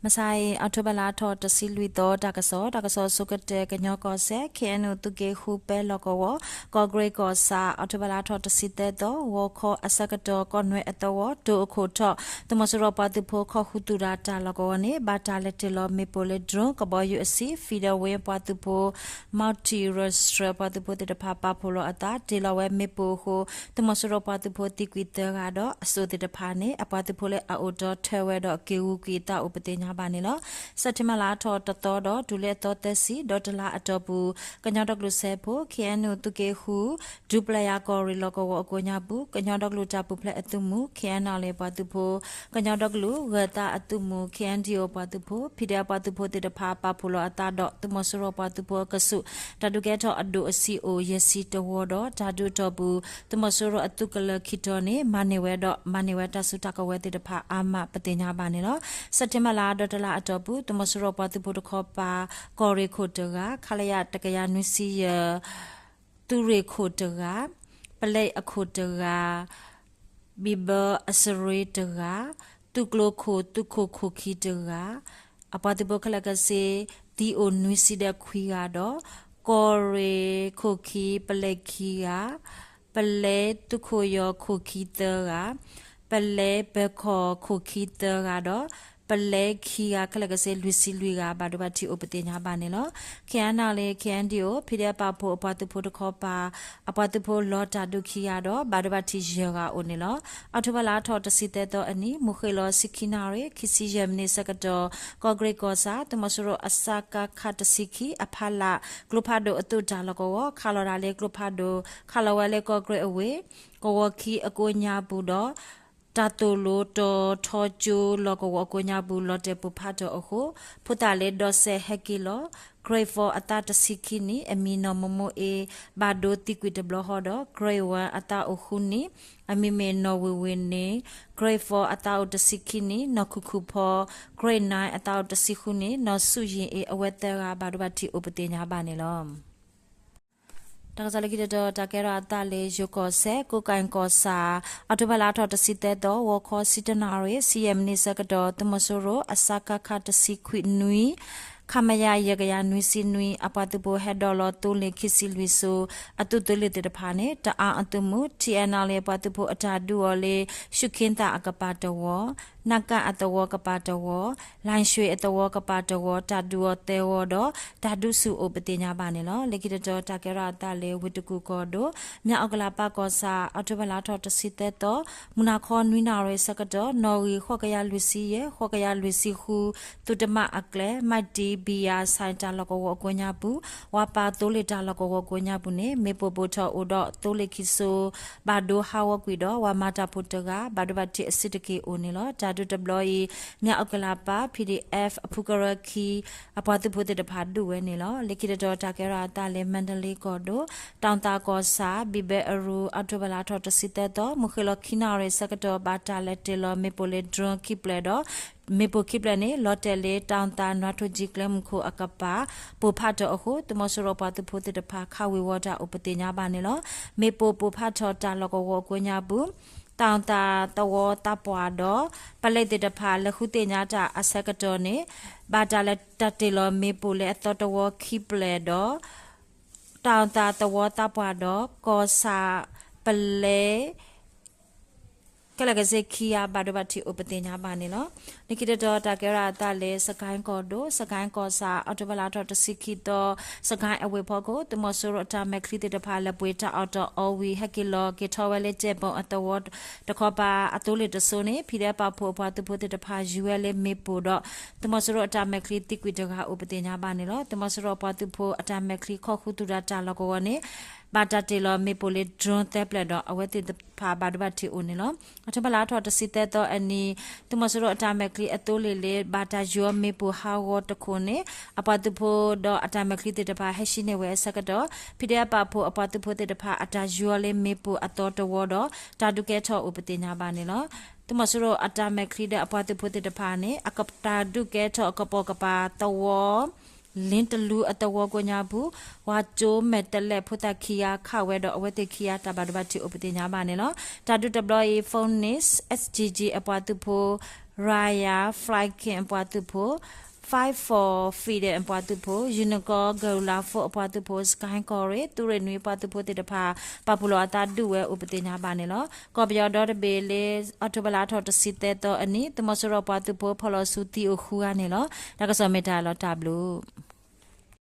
မဆါအံၤ အီးထိဘၢၣ်လါထီၣ်တဆံလွံၢ်သီ တၢ်ကစီၣ်, တၢ်ကစီၣ်အဆိကတၢၢ် ကညီကီၢ်စဲၣ် ခ့ၣ်အဲၣ်ယူ�ၣ် သုးက့ဃု ပဲလီၢ်ကဝီၤ, ကီၢ်ကရ့ၣ်ကီၢ်ဆၣ် အီးထိဘၢၣ်လါထီၣ်တဆံသၢသီ ဂီၤခီအဆၢကတီၢ် ကီၢ်နွဲၣ်အသဝီ တိၤအခိၣ်ထီၣ် သုးမီၤစိရိၤပှၤသုးဖိ ခီၣ်ဃုသူၣ်တၢ်တၢ်လီၢ်ကဝီၤန့ၣ် ဘၣ်တၢ်လဲၤတ့ၢ်လီၤမ့ၣ်ပိၢ်လၢ drone ကဘီယူၤအဆံ Federal Wing ပှၤသုးဖိ Multi-Register ပှၤသုးဖိသ့ၣ်တဖၣ် ပာ်ဖှိၣ်လီၤအသး တ့ၢ်လီၤဝဲမ့ၣ်ပိၢ်အဃိ သုးမီၤစိရိၤပှၤသုးဖိသံကွံာ်သၢဂၤဒီး အစိၣ်သ့ၣ်တဖၣ်န့ၣ် အပှၤသုးဖိလၢအအိၣ်တီထၢဝဲဒီး က့ၤဂုၤကွံာ်အသးအိၣ်ပသ့ၣ်ညါဘၣ်န့ၣ်လီၤ. စဲးပထ့ဘၢၣ်လါထီၣ်တသီဒီး တုၤလၢအသီသၢဆံ ဒီးတလါအတီၢ်ပူၤ ကညီဒီကလုာ်စၢဖှိၣ် ခ့ၣ်အဲၣ်ယူၣ် သုးက့ဃု ဒူပျဲၢ်ယၤကီၢ်ရ့ၣ်လီၢ်ကဝီၤအကိးညါပူၤ ကညီဒီကလုာ်တၢ်ပူၤဖျဲးအသုးမုၢ် ခ့ၣ်အဲၣ်ယူၣ် ပှၤသုးဖိ ကညီဒီကလုာ်ဂၢၤသးအသုးမုၢ် ခ့ၣ်အဲၣ်ယူၣ် ပှၤသုးဖိ ဖံးဒဲးပှၤသုးဖိသ့ၣ်တဖၣ် ပာ်ဖှိၣ်လီၤအသးဒီး သုးမီၤစိရိၤပှၤသုးဖိအကဆူး တၢ်ဒုးကဲထီၣ်အဒိၣ်အဆံးအိၣ် ယဲၢ်ဆံတဝီဒီး တၢ်ဒုးအတီၢ်ပူၤ သုးမီၤစိရိၤအသုးကလၢၤခံတီၤန့ၣ် မၤန့ၢ်ဝဲဒီး မၤန့ၢ်ဝဲတၢ်စုတၢ်ကဝဲၤသ့ၣ်တဖၣ်အါမးပသ့ၣ်ညါဘၣ်န့ၣ်လီၤ. စဲးပထ့ဘၢၣ်လါဒီးတလါအတီၢ်ပူၤ သုးမီၤစိရိၤပှၤသုးဖိတခီပၤ ကီၢ်ရ့ၣ်ခိၣ်တဂၤ ခလရ တကယၤနွံဆံယဲၢ် သုးရ့ၣ်ခိၣ်တဂၤ, ပလဲအခိၣ်တဂၤ, ဘံၣ်ဘၢအစရ့တဂၤ, သုးကျိၤခိၣ်သုးခိၣ်ခိၣ်ခံတဂၤ, အပှၤသုးဖိခဲလၢာ်ခဲဆ့ သံအိၣ်နွံဆံဒီးခွံဂၤဒီး ကီၢ်ရ့ၣ်ခိၣ်ခံပလဲခံဂၤ, ပလဲသုးခိၣ်ယီၤခိၣ်ခံသၢဂၤ, ပလဲပၢၤခီၣ်ခိၣ်ခံသၢဂၤဒီး ပလဲခံဂၤခဲလၢာ်ခဲဆ့ လွံၢ်ဆံလွံၢ်ဂၤ ဘၣ်ဒိဘၣ်ထံးအိၣ်ပသ့ၣ်ညါဘၣ်န့ၣ်လီၤ. ခ့ၣ်အဲၣ်ယူၣ် ခ့ၣ်အဲၣ်ယူၣ် ဖံးဒဲးပာ်ဖှိၣ်အပှၤသုးဖိတခီပၤ အပှၤသုးဖိလီၤတၢ်ဒုးခံဂၤဒီး ဘၣ်ဒိဘၣ်ထံးယဲၢ်ဂၤအိၣ်န့ၣ်လီၤ. အီးထိဘၢၣ်လါထီၣ်တဆံသၢသီအနံၤ မုၢ်ဃ့ၢ်လီၤဆံခံနၣ်ရံၣ် ခံဆံယဲၢ်မံးနံးဆၢကတီၢ် ကီၢ်ကရ့ၣ်ကီၢ်ဆၣ် သုးမီၤစိရိၤအစကခတဆံခံ အဖီလာ် ကျိဖးဒိၣ်အသုးတၢ်လီၢ်ကဝီၤ ခးလီၤတၢ်လၢကျိဖးဒိၣ် ခးလီၤဝဲလၢကီၢ်ကရ့ၣ်အဝ့ၢ် ကဝီၤခံအကိးညါပူၤဒီး တၢ်သိၣ်လိတီၤထီကၠိလီၢ်ကဝီၤအကိးညါပူၤ လီၤတဲာ်ပိၢ်ဖးထီၣ်အဃိ ဖိသၣ်လၢဒီးစဲးဟဲက့ၤလီၤ Grade four အသးတဆံခံနံၣ် အမံၤနီၢ်မိၢ်မိၢ်အ့ ဘၣ်ဒိသံကွံာ်တဘျီဃီဒီး Grade one အသးအိၣ်ဃုနံၣ် အမံၤမ့ၢ်နီၢ်ဝ့ၢ်ဝ့ၢ်န့ၣ် Grade four အသးအိၣ်တဆံခံနံၣ် နီၢ်ခူၣ်ခူၣ်ဖီ Grade nine အသးအိၣ်တဆံဃုနံၣ် နီၢ်ဆူၣ်ယ့ၣ်အ့ အဝဲသၢဂၤ ဘၣ်ဒိဘၣ်ထံးအိၣ်ပသ့ၣ်ညါဘၣ်န့ၣ်လီၤ. တၢ်ကစီၣ်လၢခံတတီၤ တၢ်ကဲထီၣ်အသးလၢယိၤကီၢ်စဲၣ် ကိးကၣ်ကီၢ်ဆၣ် အီးထိဘၢၣ်လါထီၣ်တဆံသၢသီ ဂီၤခီဆံတၢနၣ်ရံၣ် ဆံယဲၢ်မံးနံးဆၢကတီၢ် သုးမီၤစိရိၤ အစကခ တဆံခွံနွံ ခမရ ယဲၢ်ကယၤနွံဆံနွံ အပှၤသုးဖိဟဲဒိးလီၤသိလ့ၣ်ခံဆံလွံၢ်စိၤ အသုးသိလ့ၣ်သ့ၣ်တဖၣ်န့ၣ် တအါအသုးမုၢ် ထံၣ်အဲၣ်နၣ်လ့ၣ် အပှၤသုးဖိအတၢ်ဒုးအီၤလၢ ရှုခ့သၣ်အကပၤတဝီ နကၣ်အသဝီကပၤတဝီ လၣ်ရွှ့ၣ်အသဝီကပၤတဝီ တၢ်ဒုးအီၤသၢဝီဒီး တၢ်ဒုးဆူၣ်အိၣ်ပသ့ၣ်ညါဘၣ်န့ၣ်လီၤ. လၢခံတတီၤ တၢ်ကဲထီၣ်အသးလၢဝ့ၢ်တကူၣ်ကီၢ်ဒိၣ် မၠၣ်အီၣ်ကလးပၢ်ကီၢ်ဆၣ် အီးထိဘၢၣ်လါထီၣ်တဆံသၢသီ မုၢ်နၤခီနွံနၣ်ရံၣ်ဆၢကတီၢ် နီၣ်ဂံၢ်ဃိးကယၤလွံၢ်ဆံယဲၢ် ဃိးကယၤလွံၢ်ဆံဃု သုးတမၣ်အကျဲ မၢ်တံၢ်ဘံယၤ ဆၣ်တၢ်လီၢ်ကဝီၤအကိးညါပူၤ ဝၤပာ်သိလ့ၣ်တၢ်လီၢ်ကဝီၤအကိးညါပူၤန့ၣ် မ့ၣ်ပိၢ်ပိၢ်ထီၣ်အိၣ်ဒီးသိလ့ၣ်ခံစိ ဘၣ်ဒိဟးဂီၤကွံာ်ဒီး ဝၤမၤတၢ်ဖိတဂၤ ဘၣ်ဒိဘၣ်ထံးအဆံးတက့ၢ်အိၣ်န့ၣ်လီၤ. တၢ်ဒုးတဘျီအံၤ မၠၣ်အီၣ်ကလးပၢ် PDF အဖုကရၢခံ အပှၤသုးဖိသ့ၣ်တဖၣ်ဒုးဝဲန့ၣ်လီၤ. လၢခံတတီၤ တၢ်ကဲထီၣ်အသးလၢ မါဒလ့ကီၢ်ဒိၣ် တၢ်သးကီၢ်ဆၣ် ဘံၣ်ဘဲအရူ အီးထိဘၢၣ်လါထီၣ်တဆံသၢသီ မုၢ်ဃ့ၢ်လီၤခံနၣ်ရံၣ်ဆၢကတီၢ် ဘၣ်တၢ်လဲၤတ့ၢ်လီၤမ့ၣ်ပိၢ်လၢ drone ခံဖျၢၣ်ဒီး မ့ၣ်ပိၢ်ခံဖျၢၣ်န့ၣ် လီၤတဲာ်လၢ တၢ်သးနွါထိၣ်ကၠံကျဲမုၢ်ခိၣ်အကပၤ ပိၢ်ဖးထီၣ်အဃိ သုးမီၤစိရိၤပှၤသုးဖိသ့ၣ်တဖၣ် ခးဝ့ၤဝီၤတၢ်အိၣ်ပသ့ၣ်ညါဘၣ်န့ၣ်လီၤ. မ့ၣ်ပိၢ်ပိၢ်ဖးထီၣ်တၢ်လီၢ်ကဝီၤအကိးညါပူၤ တၢ်သးသဝီသးပှၢ်ဒီး ပလဲသ့ၣ်တဖၣ် လဲၤဃုသ့ၣ်ညါတၢ်အဆၢကတီၢ်န့ၣ် ဘၣ်တၢ်လဲၤတ့ၢ်လီၤမ့ၣ်ပိၢ်လၢအသီတဝီခံဖျၢၣ်ဒီး တၢ်သးသဝီသးပှၢ်ဒီး ကီၢ်ဆၣ်ပလဲ ခဲလၢာ်ခဲဆ့ခံဂၤ ဘၣ်ဒိဘၣ်ထံးအိၣ်ပသ့ၣ်ညါဘၣ်န့ၣ်လီၤ. လၢခံတတီၤ တၢ်ကဲထီၣ်အသးလၢ စကဲၣ်ကီၢ်ဒိၣ် စကဲၣ်ကီၢ်ဆၣ် အီးထိဘၢၣ်လါထီၣ်တဆံခံသီ စကဲၣ်အဝ့ၢ်ဖီခိၣ် သုးမီၤစိရိၤအတၢ်မဲာ်ချံသ့ၣ်တဖၣ် လဲၤပှ့ၤတၢ်အီၣ်တၢ်အီဝံၤ ဟဲက့ၤလီၤက့ၤထီၣ်ဝဲလၢကၠဲၣ်ပိၣ်အသဝီတခီပၤ အသိလ့ၣ်တစိၤန့ၣ် PDF ပာ်ဖှိၣ်အပှၤသုးဖိသ့ၣ်တဖၣ် ယူၤဝဲလၢမ့ၣ်ပိၢ်ဒီး သုးမီၤစိရိၤအတၢ်မဲာ်ချံသံကွံာ်တဂၤအိၣ်ပသ့ၣ်ညါဘၣ်န့ၣ်လီၤ. သုးမီၤစိရိၤအပှၤသုးဖိအတၢ်မဲာ်ချံခီၣ်ဃုသူၣ်တၢ်တၢ်လီၢ်ကဝီၤန့ၣ် ဘၣ်တၢ်တ့ၢ်လီၤမ့ၣ်ပိၢ်လၢ drone သၢဖျၢၣ်ဒီး အဝဲသ့ၣ်တဖၣ်ဘၣ်ဒိဘၣ်ထံးအိၣ်န့ၣ်လီၤ. အီးထိဘၢၣ်လါထီၣ်တဆံသၢသီအနံၤ သုးမီၤစိရိၤအတၢ်မဲာ်ချံအသိလ့ၣ်လၢ ဘၣ်တၢ်ယူၤအီၤမ့ၣ်ပိၢ်ဟးဂီၤတခိၣ်န့ၣ် အပှၤသုးဖိဒီးအတၢ်မဲာ်ချံသ့ၣ်တဖၣ် ဟဲဟံးန့ၢ်ဝဲအဆၢကတီၢ် PDF ပာ်ဖှိၣ်အပှၤသုးဖိသ့ၣ်တဖၣ် အတၢ်ယူၤအီၤလၢမ့ၣ်ပိၢ်အသီတဝီဒီး တၢ်ဒုးကဲထီၣ်အိၣ်ပသ့ၣ်ညါဘၣ်န့ၣ်လီၤ. သုးမီၤစိရိၤအတၢ်မဲာ်ချံဒီးအပှၤသုးဖိသ့ၣ်တဖၣ်န့ၣ် အတၢ်ဒုးကဲထီၣ်အကပိာ်ကပၤသဝီ လ့တလူအသဝီကိးညါပူၤ ပှၤကၠိမဲာ်တဲးလဲးဖိသၣ်ခံဂၤခးဝဲဒီးအဝဲသ့ၣ်ခံဂၤတၢ်ဘၣ်ဒိဘၣ်ထံးအိၣ်ပသ့ၣ်ညါဘၣ်န့ၣ်လီၤ. တၢ်ဒုးတဘျီအံၤ Phoenix S G G အပှၤသုးဖိ Raya Flying အပှၤသုးဖိ Fight for Freedom အပှၤသုးဖိ Unicorn Guerrilla Force အပှၤသုးဖိ Sky Courier သုးရ့ၣ်နွံ အပှၤသုးဖိသ့ၣ်တဖၣ် ပာ်ဖှိၣ်လီၤအသးဒုးဝဲအိၣ်ပသ့ၣ်ညါဘၣ်န့ၣ်လီၤ. ကီၢ်ပယီၤဒီတဘ့ၣ်လၢ အီးထိဘၢၣ်လါထီၣ်တဆံသၢသီအနံၤ သုးမီၤစိရိၤပှၤသုးဖိဖီၣ်လီၤဆူသံအိၣ်ဃုဂၤန့ၣ်လီၤ. တၢ်ကစီၣ်မ့ၢ်တၢ်လီၤတၢ်ဘျုး